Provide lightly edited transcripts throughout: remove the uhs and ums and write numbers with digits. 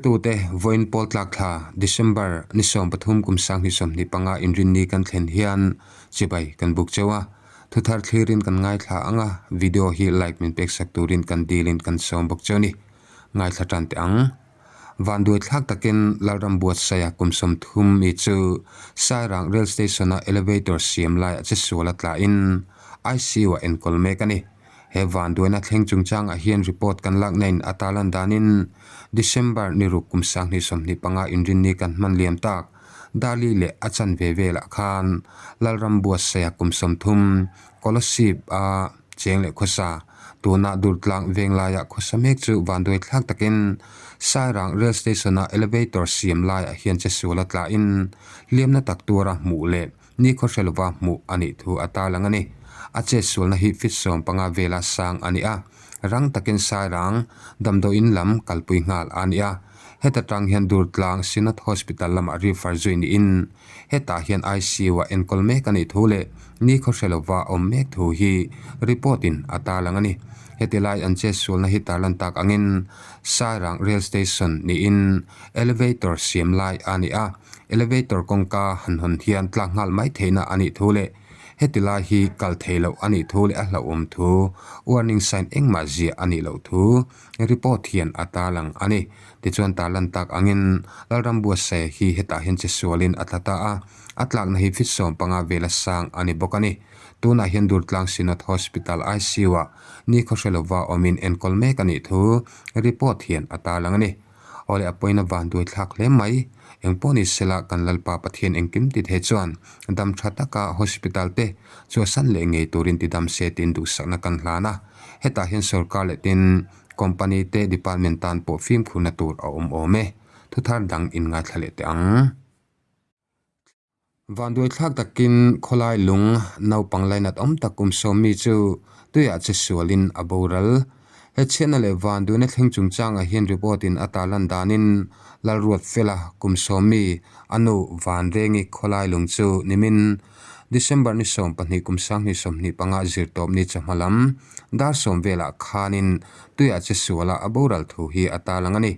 Thlirtute, vawiin pawl tlak thla, December, ni 13 kum 2025 inrinni kan thlen hian chibai kan buk cheu a. Thuthar thlirin kan ngaithla ang a, video hi like min peksak turin kan dilin kan sawm bawk cheu ni. Ngaithla tan teh ang. Vanduai thlak takin Lalram Buatsaia kum 30 mi chu Sairang Rail Station-a elevator siam laiah che sual a tlain ICU-ah enkawl mek a ni. He vanduaina thleng chungchangah hian report kan lakna in a talan danin December ni ruk kum 2025 inrinni kan hman liam tak Dali leh a chanve velah khan Lalram Buatsaia kum 30 Kolasib-a cheng leh khawsa, tuna Durtlang Venglaia khawsa mek chu vanduai thlak takin Sairang Rail Station-a elevator siam laiah hian che sual a tlahin hliamna tak tura hmuh leh nikhaw hre lova hmuh a nih thu a tarlang a ni. A chetsualna hi feet 15 vela sang a ni a, rang takin Sairang damdawiin lam kalpui nghal a ni a. Heta tang hian Durtlang Synod Hospital lamah refer zui niin hetah hian ICU-ah enkawl mek a nih thu leh nikhaw hre lova awm mek thu hi report in a tarlang a ni. Heti lai an chetsualna hi tarlan tak angin Sairang Rail Station niin elevator siam lai a ni a, elevator kawngka han hawn hian tlak nghal mai theihna a nih thu leh heti lai hi kal thei loh a nih thu leh a hlauhawm thu warning sign engmah ziah a nih loh thu Report hian a tarlang a ni. Tichuan tarlan tak angin Lalram Buatsaih hi hetah hian che sualin a tla ta a, a tlakna hi feet 15 vela sang a ni bawk a ni. Tunah hian Durtlang Synod Hospital ICU-ah nikhaw hre lova awmin enkawl mek a nih thu report hian a tarlang a ni. Awle a pawina van duai thlak hle mai. Engpawh ni sela kan Lalpa Pathian engkim ti thei chuan dam tha taka hospital te chuasan leh ngei turin ti dam se tiin duhsakna kan hlan a. Hetah hian sorkar leh tin company te department tan pawh fimkhurna tur a awm awm e. Thuthar dang in ngaithla leh teh ang. Vanduai thlak takin khawlai lung naupang lainat awm tak kum sawm mi chu tuiah che sualin a boral. He chhiatna leh vanduaina thleng chungchangah hian report in a tarlan danin Lalruat Fela kum sawm mi a nu Vanrengi khawlai lung chu nimin December ni 12 kum 2025 zirtawp ni chawhma lam dar 10 velah khanin tuiah che suala a boral thu hi a tarlang a ni.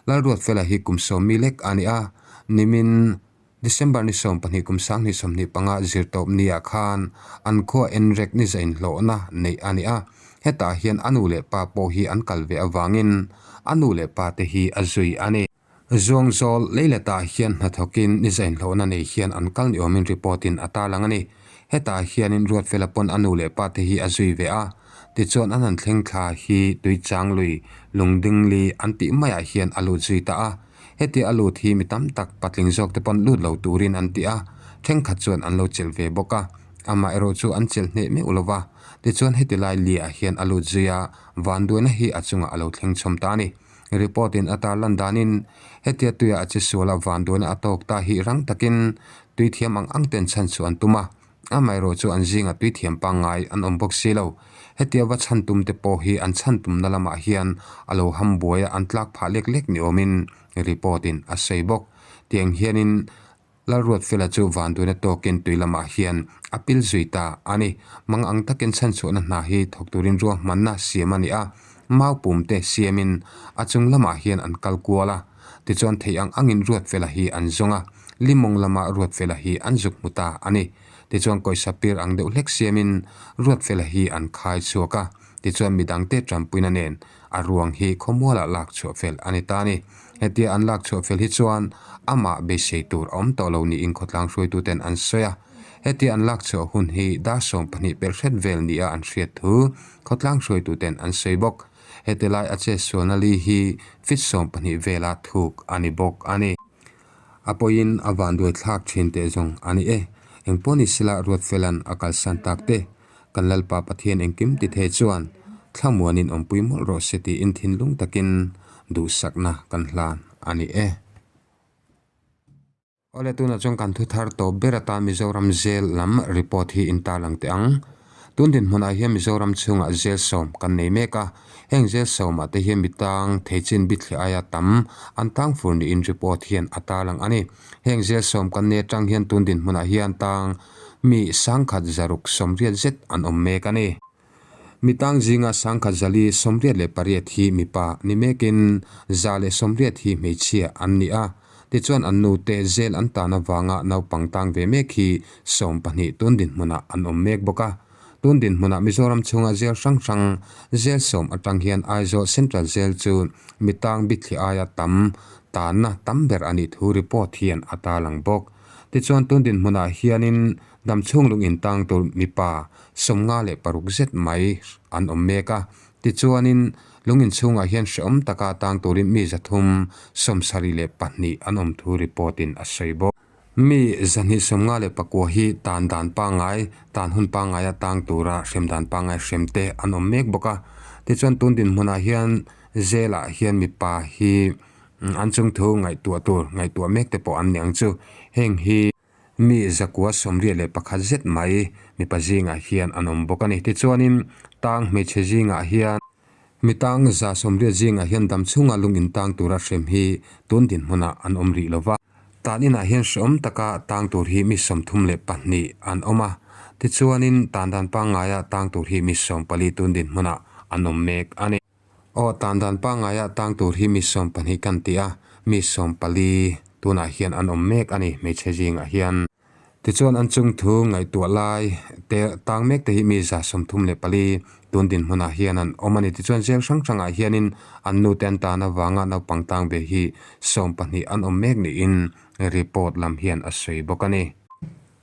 Lalruat Fela hi kum 10 mi lek a ni a, nimin December ni 12 kum 2025 zirtawp niah khan an khua enrek ni zain hlawhna neih a ni a, hetah hian a nu leh pa pawh hi an kal ve avangin a nu leh pa te hi a zui a ni. Zuangzawl leiletah hian hnathawkin ni zain hlawhna nei hian an kal ni awmin report in a tarlang a ni. Hetah hianin Ruatfela pawn a nu leh pa te hi a zui ve a, tichuan an han thleng thla hi Tuichang lui Lungdingli an tih maiah hian a lut zui ta a. Heti a lut hi mi tam tak patling zawk te pawn lut lo turin an ti a, thenkhat chuan an lo chelh ve bawk a, amah erawh chu an chelh hneh meuh lo va, tichuan heti lai liah hian a lut zui a, vanduaina hi a chungah a lo thleng chhawm ta a ni. Report in a tarlan danin hetia tuiah a che sual a vanduaina a tawk ta hi rang takin tui thiam ang ang ten chhan chu an tum a, Amaherawh chu an zingah tui thiam pangngai an awm bawk si lo. Hetia va chhan tum te pawh hi an chhan tumna lamah hian a lo ham buai a, an tlak phah lek lek ni awmin report in a sawi bawk. Tiang hianin Lalruatfela chu vanduaina tawkin tui lamah hian a pil zui ta a ni. Mang ang takin chhanchhuahna hna hi thawk turin ruahmanna siam a ni a, mau pum te siamin a chung lamah hian an kal kual a. Tichuan thei ang angin Ruatfela hi an zawng a, Limawng lama Ruatfela hi an zuk hmu ta a ni. Tichuan kawisa pir ang deuh hlek siamin Ruatfela hi an khai chhuak a, tichuan midangte tanpuina nen a ruang hi khawmualah lak chhuah fel a ni ta a ni. Hetia an lak chhuah fel hi chuan amah beisei tur a awm tawh lo niin khawtlang hruaituten an sawi a. Hetia an lak chhuah hun hi dar 12 pel hret vel nia an hriat thu khawtlang hruaituten an sawi bawk. Heti lai a che sualna li hi feet 12 vela thuk a ni bawk a ni. A pawhin a vanduai thlak thin teh zawng a ni e. Engpawh ni sela Ruatfela'n a kalsan tak te, kan Lalpa Pathian engkim ti thei chuan thlamuanin awmpui mawlh rawh se tiin thinlung takin duhsakna kan hlan a ni e. Awle tunah chuan kan thu thar tawp ber atan Mizoram Jail lam report hi in tarlang teh ang. Tun dinhmunah hian Mizoram chhungah jail sawm kan nei mek a, heng jail sawmah te hian mi tang thei chin bithli aia tam an tang fur niin report hian a tarlang a ni. Heng jail sawm kan nei atang hian tun dinhmunah hian tang mi 1680 zet an awm mek a ni. Mi tang zinga sangkhat zali 88 hi mipa ni mekin 180 hi hmeichhia an ni a. Tichuan an nu te zel an tan avanga naupang tang ve mek hi 12 tun dinhmunah an awm mek bawk a. Tun dinhmunah Mizoram chhunga zel hrang hrang zel 10 atang hian Aizawl Central Jail chu mi tang bithli aia tam tanna tam ber a nih thu report hian a tarlang bawk. Tichuan tun dinhmunah hianin damchhung lung intang tur mipa 56 zet mai an awm mek a. Tichuanin lung inchhungah hian hrehawm taka tang turin mi 372 an awm thu report in a sawi bawk. Mi 259 hi tan dan pangngai, tan hun pangngaia tang tura hrem dan pangngai hrem te an awm mek bawk a. Tichuan tun dinhmunah hian Zelah hian mipa hi an chungthu ngaihtuah tur ngaihtuah mek te pawh an ni ang chu. Heng hi mi 981 zet mai mipa zingah hian an awm bawk a ni. Tichuanin tang hmeichhe zingah hian. Mi tang 180 zingah hian dam chhunga lung intang tura hrem hi tun dinhmunah an awm rih lova. Tan inah hian hrehawm taka tang tur hi mi 32 an awm a. Tichuanin tan dan pangngaia tang tur hi mi 14 tun dinhmunah an awm mek a ni. Aw, tan dan pangngaia tang tur hi mi 12 kan ti a, mi 14 tunah hian an awm mek a ni hmeichhe zingah hian. Tichuan an chung thu ngaihtuah lai te tang mek te hi mi 34 tun dinhmunah hian an awm a ni. Tichuan zel hrang hrangah hianin an nu te an tan avanga naupang tang ve hi 12 an awm mek niin report lam hian a sawi bawk a ni.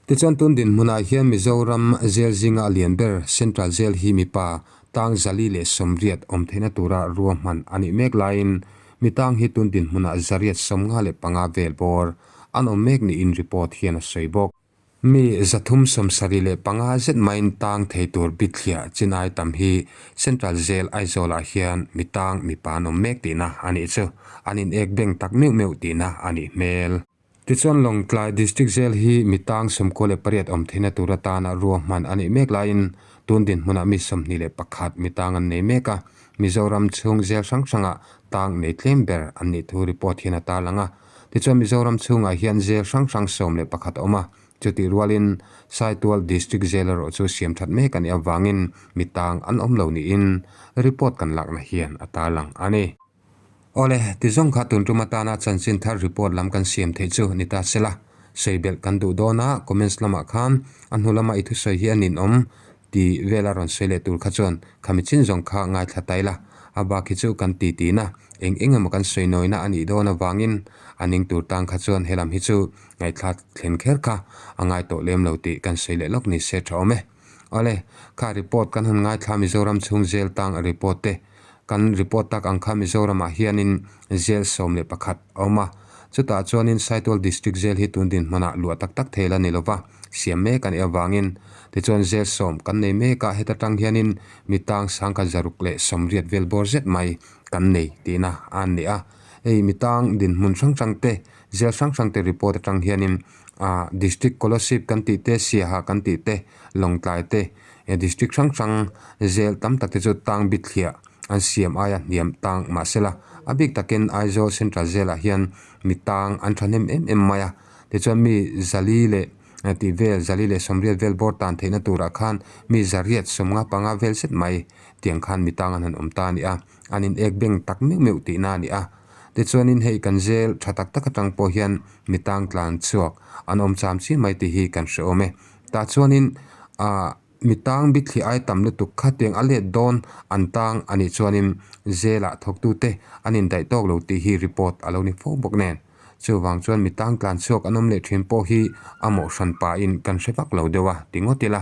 Tichuan tun dinhmunah hian Mizoram zel zinga a lian ber Central Jail hi mipa tang 180 awm theihna tura ruahman a nih mek laiin mi tang hi tun dinhmunah 855 vel bawr an awm mek niin report hian a sawi bawk. Mi 375 zet maiin tang thei tur bithliah chinai tam hi Central Jail Aizawlah hian mi tang mipa an awm mek tihna a nih chu. An in ek beng tak meuh meuh tihna a nih hmel. Tichuan Lawngtlai District Jail hi mi tang 98 awm theihna tur atana ruahman a nih mek laiin tun dinhmunah mi 21 mi tang an nei mek a. Mizoram chhung jail hrang hrangah tang nei tlem ber an nih thu report hian a tarlang a. Tichuan Mizoram chhungah hian jail hrang hrang 11 a awm a, chutih rualin Saitual District Jail erawh chu siam that mek a nih avangin mi tang an awm lo niin report kan lakna hian a tarlang a ni. Awle, tizawng kha tun tum atana chanchin thar report lam kan siam theih chu ni ta sela, sawi belh kan duh dawn a, comments lamah khan a hnu lama i thusawi hi a ninawm Ti vela rawn sawi leh tur kha chuan khami chin zawng kha ngaithla ta ila, a bak hi chu kan ti tina eng eng emaw kan sawi nawina a nih dawn avangin a ning tur tang kha chuan helam hi chu ngaithla thlen kher kha a ngai tawh lem lo tih kan sawi leh lawk ni se tha awm e. Awle, kha report kan han ngaithla Mizoram chhung jail tang a report te Kan report tak ang kha Mizoramah hianin jail 11 a awm a, chutah chuanin Saitual District Jail hi tun dinhmunah luah tak tak thei la ni lova, siam mek a nih avangin. Tichuan jail 10 kan nei mek a, heta tang hianin mi tang 1680 vel bawr zet mai kan nei tihna a ni a. Hei mi tang dinhmun hrang hrang te, jail hrang hrang te report atang hianin ah District Kolasib kan tih te, Siaha kan tih te, Lawngtlai te, He district hrang hrang zel tam tak te chu tang bithliah an siam aia hniam tang mahsela a bik takin Aizawl Central Jail ah hian mi tang an thahnem em em mai a, tichuan mi zali leh tih vel 180 vel bawr tan theihna turah khan mi 855 vel zet mai tiang khan mi tang an han awm ta a ni a, an in ek beng tak meuh meuh tihna a ni a, tichuanin hei kan jail tha tak tak atang pawh hian mi tang tlan chhuak an awm cham chiah mai tih hi kan hre awm e. Tah chuanin ah mi tang bithli ai tam lutuk kha tiang a let dawn an tang a nih chuanin jail-ah thawktute an indaih tawk lo tih hi report a lo ni fo bawk nen. Chuvang chuan mi tang tlan chhuak an awm leh thin pawh hi a mawh hran pahin kan hre vak lo deuh a ti ngawt ila.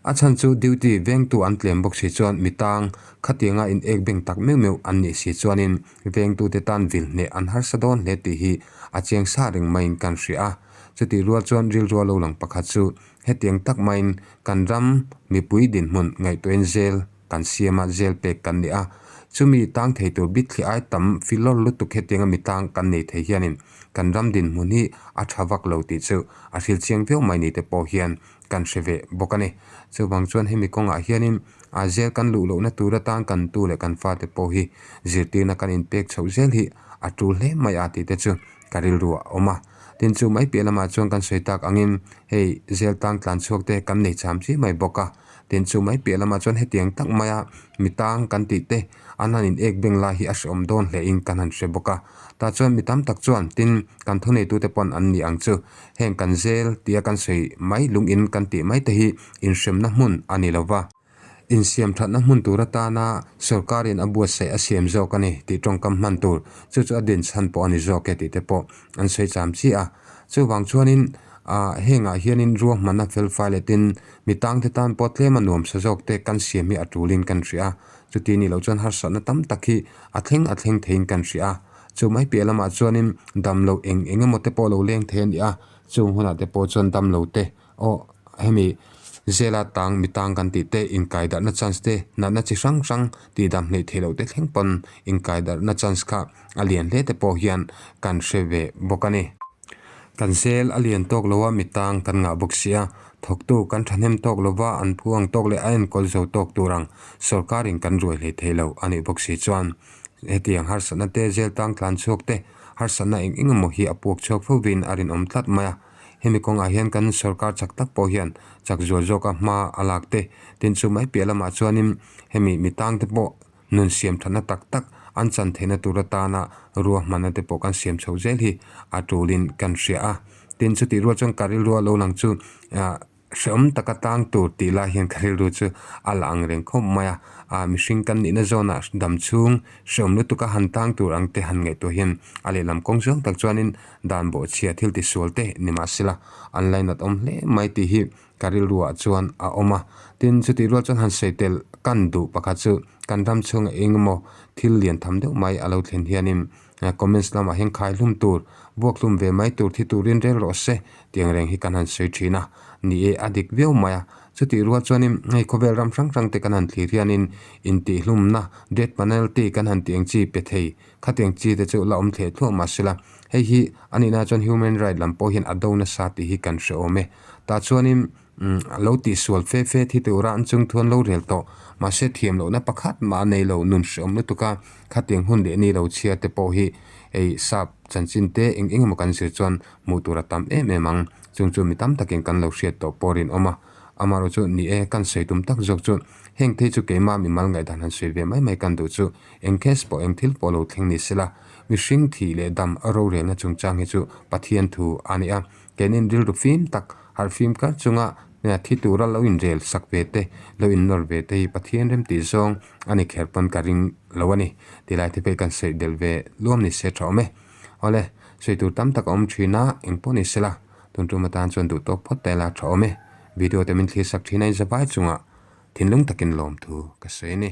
A chhan chu duty vengtu an tlem bawk si chuan mi tang khatianga in ek beng tak meuh meuh an nih si chuanin vengtute tan vil hneh an harsa dawn hle tih hi a chiang sa reng maiin kan hria a. Chutih rual chuan rilru a lo lang pakhat chu hetiang tak maiin kan ram mipui dinhmun ngaihtuahin zel kan siam a, zel pek kan ni a. Chumi tang thei tur bithli ai tam filawr lutuk hetianga mi tang kan nei thei hianin kan ram dinhmun hi a tha vak lo tih chu a hril chiang viau mai ni te pawh hian kan hre ve bawk a ni. Chuvang chuan hemi kawngah hianin a zel kan luh lohna tur atan kan tu leh kan fate pawh hi zirtirna kan inpek chhoh zel hi a tul hle mai a tih te chu ka rilru a awm a. Tin chu mai piah lamah chuan kan sawi tak angin hei zel tang tlan chhuak te kan nei cham chi mai bawk a. Tin chu mai piah lamah chuan hetiang tak maia mi tang kan tih te an han in ek beng lai hi a hrehawm dawn hle in kan han hre bawk a. Tah chuan mi tam tak chuan tin kan thuneitute pawn an ni ang chu heng kan zel tia kan sawi mai lung in kan tih mai te hi inhremna hmun a ni lo va. Insiam thatna hmun tur atana sorkarin a buatsaih a siam zawk a ni tih tawngkam hman tur chu chu a din chhan pawh a ni zawk e tih te pawh an sawi cham chiah a. Chuvang chuanin ah hengah hianin ruahmanna felfai leh tin mi tangte tan pawh tlem a nuamsa zawk te kan siam hi a tulin kan hria a. Chuti nih loh chuan harsatna tam tak hi a thleng a thleng theiin kan hria a. Chu mai piah lamah chuanin damlo eng eng emaw te pawh lo leng thei a ni a, chung hunah te pawh chuan damlo te Aw, hemi zela tang mi tang kan tih te inkaidarhna chance te, natna chi hrang hrang tihdam hleih theih loh te thleng pawn inkaidarhna chance kha a lian hle te pawh hian kan hre ve bawk a ni. Kan zel a lian tawk lo a, mi tang kan ngah bawk si a, thawktu kan thahnem tawk lo va, an phu ang tawk leh a enkawl zo tawk tur ang sorkarin kan ruai hlei thei lo a nih bawk si chuan hetiang harsatna te zel tang tlan chhuak te harsatna eng eng emaw hi a puak chhuak fo vin a rinawm tlat mai a. Hemi kawngah hian kan sorkar chak tak pawh hian chak zual zawka hma a lak te, tin chu mai piah lamah chuanin hemi mi tangte pawh nun siam thatna tak tak an chan theihna tur atana ruahmanna te pawh kan siam chho zel hi a tulin kan hria a. Tin chutih rual chuan ka rilru a lo lang chu ah hrehawm taka tang tur tih lai hian ka rilru chu a la ang reng khawp mai a, ah mihring kan nihna zawnah dam chhung hrehawm lutuka han tang tur ang te han ngaihtuah hian a lehlam kawng zawng tak chuanin Dan bawhchhia thil tisual te ni mahsela an lainat awm hle mai tih hi ka rilruah chuan a awm a. Tin, chutih rual chuan han sawi tel kan duh pakhat chu kan ram chhunga eng emaw thil lian tham deuh mai a lo thlen hianin comments lamah hian khai hlum tur, vuak hlum ve mai tur thi turin rel rawh se tiang reng hi kan han sawi thin a. Ni e, a dik viau mai a. Chutih rual chuanin hei khawvel ram hrang hrang te kan han thlir hianin intihhlumna, death penalty kan han tih ang chi pe thei Khatiang chi te chu la awm thleh thluah mah sela, hei hi a nihna chuan human right lam pawh hian a do nasa tih hi kan hre awm e. Tah chuanin umm lo tihsual fe fe thi tura an chung thu an lo rel tawh. Mahse thiam lohna pakhat mah a nei lo nun hreawm lutuk a, khatiang hun leh ni lo chhia te pawh hi ei sap chanchin te eng eng emaw kan zir chuan hmuh tur a tam em em ang. Chung chu mi tam takin kan lo hriat tawh pawh rinawm a. Amaherawhchu chu ni e, kan sawi tum tak zawk chu heng thei chu keimah mimal ngaihdan han sawi ve mai mai kan duh chu eng case pawh eng thil pawh lo thleng ni sela, mihring thih leh dam a rorelna chungchang hi chu Pathian thu a ni a, keinin rilru fim tak harh fim kar chunga thi tura lo inrel sak ve te, lo innawr ve te hi Pathian remtih zawng a ni kher pawn ka ring lo a ni. Tilai te phei kan sawi del ve luam ni se tha awm e. Awle, sawi tur tam tak a awm thin a, eng pawh ni sela. Tun tum atan chuan duh tawk phawt ta ila tha awm e. Video te min thlir sak thin a in zavai chungah thinlung takin lawmthu ka sawi a ni.